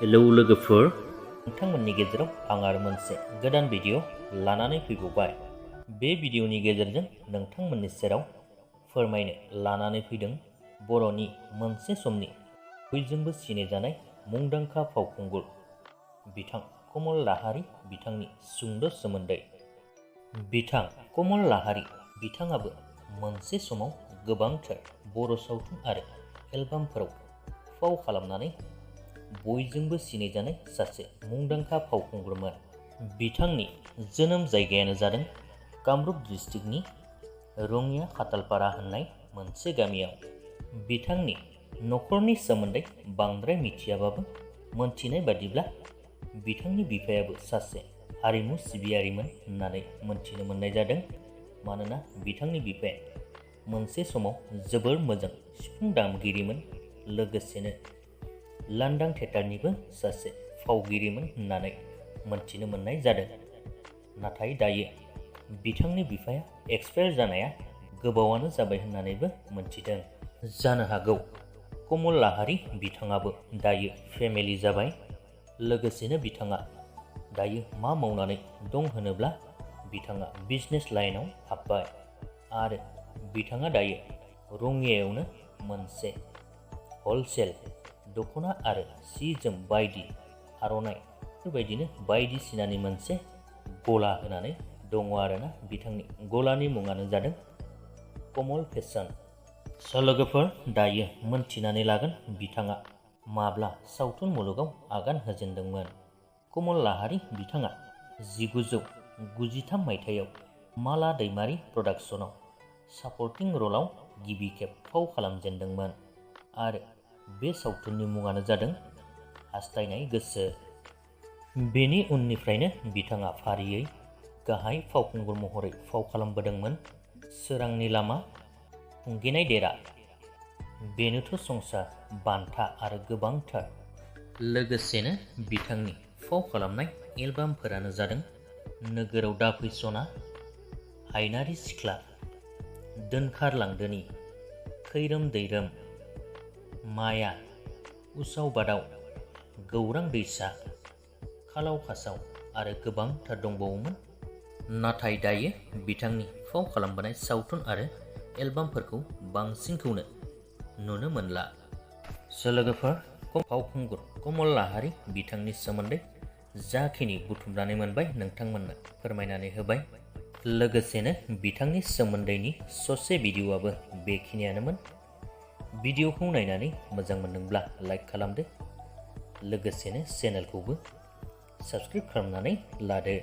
Hello लोगोफोर, नोंथांमोननि गेजेराव आं आरो मोनसे गोदान भिडिअ लानानै फैबावबाय। बे भिडिअनि गेजेरजों नोंथांमोननि सेराव फोरमायनो लानानै फैदों बर'नि मोनसे समनि बयजोंबो सिनायजानाय मुंदांखा फावखुंगुर बिथां कमल लाहारी बिथांनि सुंद' सोमोन्दै। बिथां कमल लाहारी बिथाङाबो मोनसे समाव गोबांथार बर' सावथुन आरो एलबामफोराव फाव खालामनानै बयजोंबो सिनायजानाय सासे मुंदांखा फावखुंगुरमोन। बिथांनि जोनोम जायगायानो जादों कामरुप डिस्ट्रिक्टनि रङिया खातालपारा होननाय मोनसे गामियाव। बिथांनि न'खरनि सोमोन्दै बांद्राय मिथियाबाबो मोनथिनाय बादिब्ला बिथांनि बिफायाबो सासे हारिमु सिबियारिमोन होननानै मोनथिनो मोननाय जादों। मानोना बिथांनि बिफाया मोनसे समाव जोबोर मोजां सिफुं दामगिरिमोन, लोगोसेनो लांदां थियेटारनिबो सासे फावगिरिमोन होननानै मोनथिनो मोननाय जादों। नाथाय दायो बिथांनि बिफाया एक्सपायार जानाया गोबावानो जाबाय होननानैबो मोनथिदों। जानो हागौ कमल लाहारी बिथाङाबो दायो फेमिलि जाबाय। लोगोसेनो बिथाङा दायो मा मावनानै दं होनोब्ला बिथाङा बिजनेस लाइनाव हाबबाय आरो बिथाङा दायो रङियायावनो मोनसे हलसेल दख'ना आरो सि जोम बायदि आर'नाइ बेबायदिनो बायदिसिनानि मोनसे गला होनानै दङ आरोना। बिथांनि गलानि मुङानो जादों कमल फेशन। लोगोफोर, दायो मोनथिनानै लागोन बिथाङा माब्ला सावथुन मुलुगाव आगान होजेनदोंमोन। कमल लाहारी बिथाङा 1993 मायथाइयाव माला दैमारि प्रडाक्शनाव सापर्टिं रलाव गिबि खेब फाव खालामजेनदोंमोन आरो बे सावथुननि मुङानो जादों हास्थायनाय गोसो। बेनि उननिफ्रायनो बिथाङा फारियै गाहाय फावखुंगुर महरै फाव खालामबोदोंमोन। सोरांनि लामा, थुंगेनाय देरा, बेनोथ' संसार, बान्था आरो गोबांथार। लोगोसेनो बिथांनि फाव खालामनाय एलबामफोरानो जादों नोगोराव दाफैसना, हायनारि सिख्ला, दोनखारलांदोनि, खैरोम दैरोम, माया, उसाव बादाव, गौरां दैसा, खालाव खासाव आरो गोबांथार दंबावोमोन। नाथाय दायो बिथांनि फाव खालामबोनाय सावथुन आरो एलबामफोरखौ बांसिनखौनो नुनो मोनला। लोगोफोर, फावखुंगुर कमल लाहारी बिथांनि सोमोन्दै जाखिनि बुथुमनानै मोनबाय नोंथांमोननो फोरमायनानै होबाय। लोगोसेनो बिथांनि सोमोन्दैनि ससे भिडिअ'आबो बेखिनियानोमोन। भिडिअ'खौ नायनानै मोजां मोनदोंब्ला लाइक खालामदो, लोगोसेनो चेनेलखौबो साबस्क्राइब खालामनानै लादो।